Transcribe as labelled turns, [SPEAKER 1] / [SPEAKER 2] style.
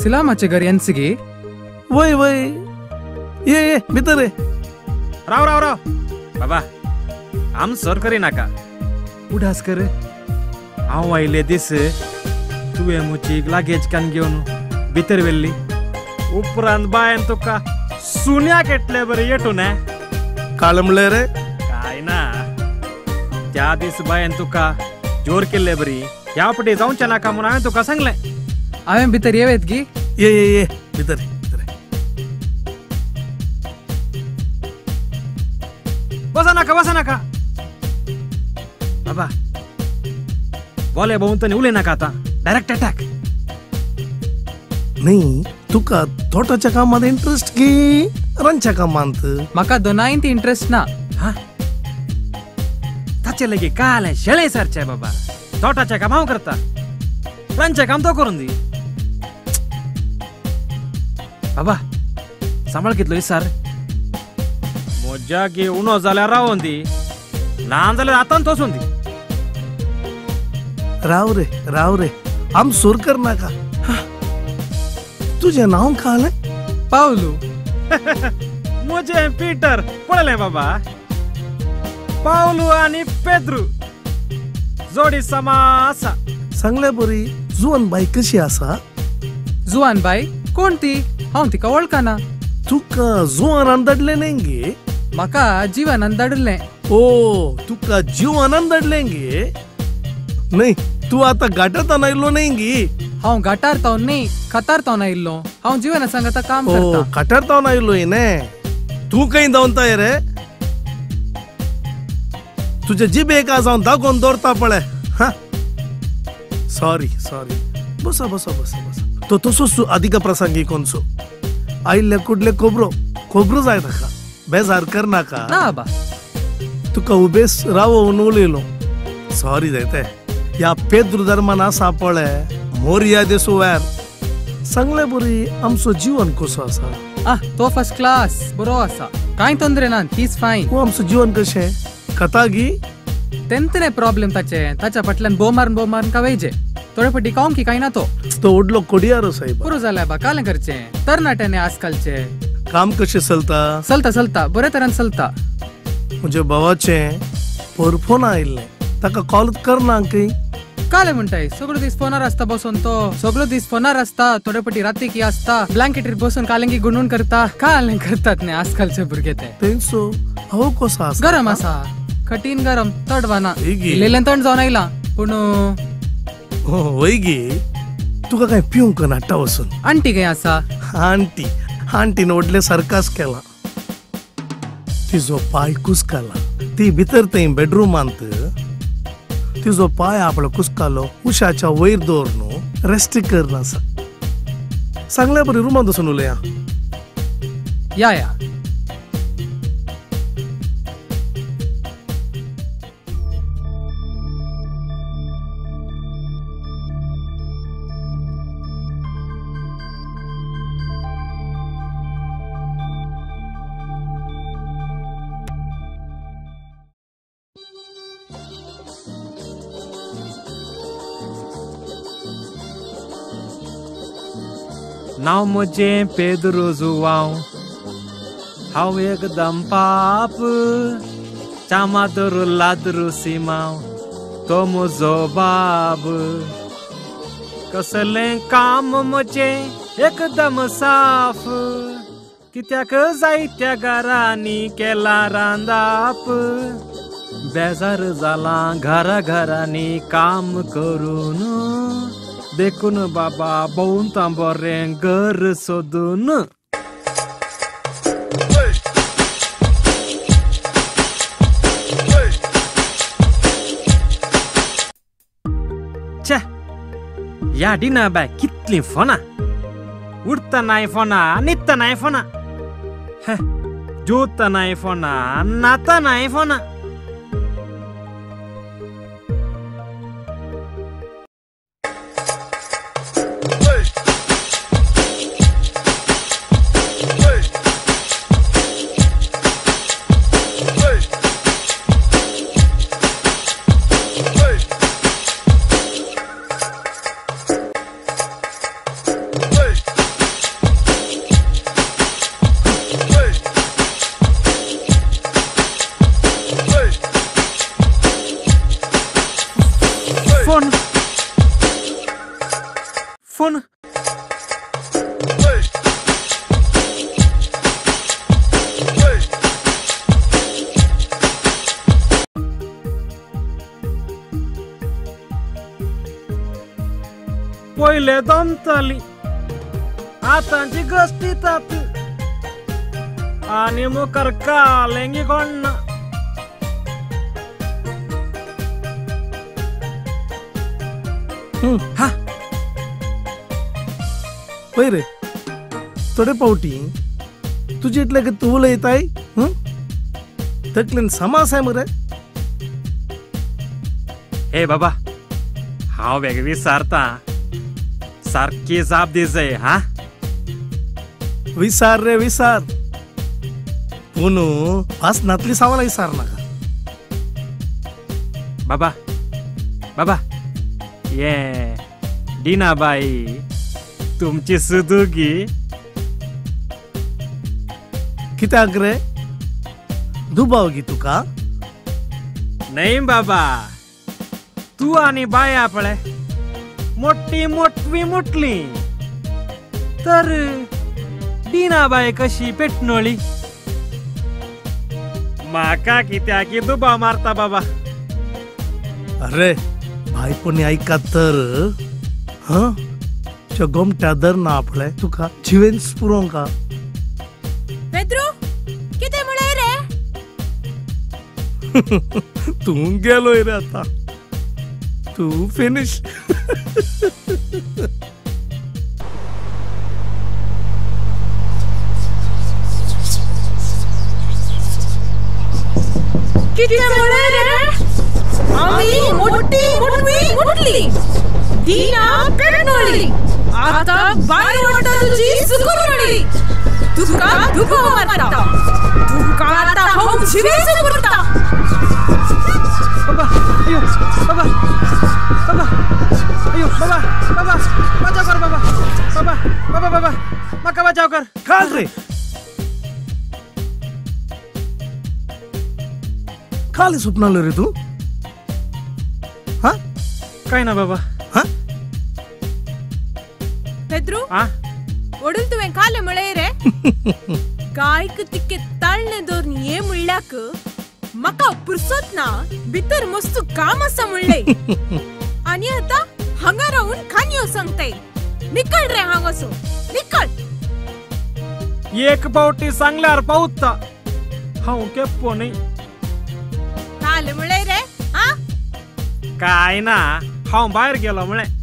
[SPEAKER 1] सिलामाचे घर यांचगी?
[SPEAKER 2] वय वय, ये ये भितर ये.
[SPEAKER 3] राव राव राव बाबा, आम सर करी नाका, उडास कर. हांव आयले दीस तुवें मुची लागेज can घेवन भितर व्हेल्ली, उपरांत बायन तुका सुन्याक येतले बरें येटून.
[SPEAKER 2] काल म्हणलें रे?
[SPEAKER 3] काय ना, त्या दीस बायन तुका जोर केल्ले बरी ह्या पटी जावचें नाका म्हणून हांवें तुका सांगलें.
[SPEAKER 1] हांवें भितर येवेत गी?
[SPEAKER 2] ये ये ये भितर भितर.
[SPEAKER 3] बसा नाका बसा नाका बाबा, बोले भोंवतणी उलय नाका आतां, डायरेक्ट अटॅक.
[SPEAKER 2] न्ही, तुका तोटाच्या कामात इंट्रस्ट की रांदच्या कामांत?
[SPEAKER 1] म्हाका दोनांय इंट्रस्ट ना.
[SPEAKER 3] हा, ताचे लगी काल शेळे सारचे बाबा, तोटाचें काम हांव करता, रांदचें काम तो करून दी. बाबा सांबाळ कितलो सर, म्हज्या गी उणो जाल्यार रावोन दी, ना जाल्यार आतां तोसून दी.
[SPEAKER 2] राव रे राव रे, आम सूर कर नाका. तुझे नाव काल?
[SPEAKER 1] पावलू.
[SPEAKER 3] म्हजें पीटर. पळयलें बाबा, पावलू आनी पेद्रू जोडी समा आसा.
[SPEAKER 2] सांगले बरी, जुवान बाई कशी आसा?
[SPEAKER 1] जुवान बाई कोण ती? हांव तिका वळखना.
[SPEAKER 2] तुका जुवानान धाडलें न्ही गे?
[SPEAKER 1] म्हाका जिवानान धाडलें.
[SPEAKER 2] ओ, तुका जिवानान धाडलें गे? न्ही, तूं आतां घाटांत आयलो न्ही गे?
[SPEAKER 1] हांव घाटार तावन न्ही, खतार तावन आयिल्लो. हांव जिवना सांगाता काम करता.
[SPEAKER 2] खटार तावन आयलो न्ही? तूं खंय धांवताय रे? तुजे जिबेक आज हांव दागोवन दवरता पळय. हा, सॉरी सॉरी. बसा बसा बसा बसा. तो तसोच अधिक प्रसंगी कोणसो आयिल्ले कुडले खबरो खबरो जाय ताका. बेजार करनाका
[SPEAKER 1] ना बा,
[SPEAKER 2] तुका उबेस रावोवन उलयलो, सॉरी जायते. ह्या पेद्रू धर्मान आसा पळय मोरया देसू वेर. सांगले बरी, आमचो जीवन कसो आसा?
[SPEAKER 1] आ, तो फर्स्ट क्लास बरो आसा, कांय तोंदरे ना, he is fine.
[SPEAKER 2] आमचो जीवन कशें कथा गी?
[SPEAKER 1] तेंतने प्रॉब्लेम ताचे, ताच्या फाटल्यान बो मारून बो मारून कावयजे. थोडे पटी कावंक की कांय ना तो.
[SPEAKER 2] तो उडलो कोडियारो साहेब.
[SPEAKER 1] पुरो जाल्या बा, कालें करचें तरणाट्याने आजकालचे.
[SPEAKER 2] काम कशें चलता?
[SPEAKER 1] चलता चलता, बरे तरेन चलता.
[SPEAKER 2] म्हज्या भावाचें पोर फोन आयिल्लें, ताका कॉल करना खंय.
[SPEAKER 1] कालें म्हणटाय, सगळो दीस फोनार आसता बसून तो, सगळो दीस फोनार आसता, थोडे पटी राती की आसता, ब्लँकेटीर बसून कालेंगी गुंडून करता. कालें करतात न्ही आजकालचे भुरगे ते.
[SPEAKER 2] तेंचो हवो कसो आसा?
[SPEAKER 1] गरम आसा, कठीण गरम, तडवाना इल्लें थंड जावन आयलां पूण.
[SPEAKER 2] वय गे, तुका काय पिवंक नाट्टा वचून?
[SPEAKER 1] आंटी खंय आसा?
[SPEAKER 2] आंटी आंटीन व्हडलें सर्कस केलां, तिजो पांय कुसकाला. ती भितर थंय बेडरुमांत तिजो पांय आपलो कुसकालो उशाच्या वयर दवर न्हू, रेस्ट कर आसा. सांगल्या बरी, रुमांत वचून उलया.
[SPEAKER 1] या या.
[SPEAKER 3] नांव म्हजें पेद्रू जुवांव, हांव एकदम पाप, चामादरू लाद्रू सिमांव, तो म्हजो बाब. कसलें काम म्हजें एकदम साफ, कित्याक जायत्या घरांनी केलां रांदाप. बेजार जालां घरा घरांनी काम करून, देखून बाबा भोंवता बरें घर सोदून. छे, ह्या डिना बाय कितलीं फोनां, उठतनाय फोनां, न्हिदतनाय फोनां, जेवतनाय फोनां, न्हातनाय फोनां. फोन फोन पयले दमताली आतांची गस्ती तात आनी मुखार कालेंगी कोण्णा. हा
[SPEAKER 2] पळय रे थोडे पावटी तुजे इतले तूं उलयताय तकलेन समास आहे मरे.
[SPEAKER 3] हे बाबा हांव वेगळी विसारता सारकी जाप दी जाय. हा
[SPEAKER 2] विसार रे विसार पूण भासनातली सवाल विसार नाका.
[SPEAKER 3] बाबा बाबा ये डीनाबाई तुमची सुदुगी
[SPEAKER 2] कित्याक रे दुबाव गी तुका?
[SPEAKER 3] नाही बाबा तू आणि बाय आपले मोठी मोठवी मुटली तर डीनाबाई कशी पेटनोळी. माका कित्याकी दुबाव मारता बाबा.
[SPEAKER 2] अरे भाई कोणी ऐका तर हं गोमट्या दर ना आपले तुका जिवेंस पुरोंका.
[SPEAKER 4] पेद्रू कितें म्हणय रे?
[SPEAKER 2] तूं गेलोय रे आता तूं फिनिश.
[SPEAKER 4] कितें म्हणय रे? आमी मोठी मोठवी मुटली दीना पेटनोळी आता बाय वाटा तुझी सुकुरवडी तुका दुबाव मारता तुका आता हांव जिवेंच पुरता.
[SPEAKER 1] बाबा अयो बाबा बाबा अयो बाबा बाबा बचाव कर बाबा बाबा बाबा बाबा माका बचाव कर.
[SPEAKER 2] काल रे काल सुपनालो रे तू? हा
[SPEAKER 3] काय ना बाबा.
[SPEAKER 2] हा
[SPEAKER 4] पेद्रू ओडून तुवें काले म्हळें रे गायक तिके ताळणे दवरून ये म्हणल्याक म्हाका पुरसत ना भितर मस्त काम आसा म्हणलें आनी आतां हांगा रावून काणयो सांगताय. निकळ रे हांगासो निकळ.
[SPEAKER 3] एक पावटी सांगल्यार पावता हांव केप्पो न्ही.
[SPEAKER 4] काले म्हळें रे. आ
[SPEAKER 3] काय ना हांव भायर गेलो म्हळें.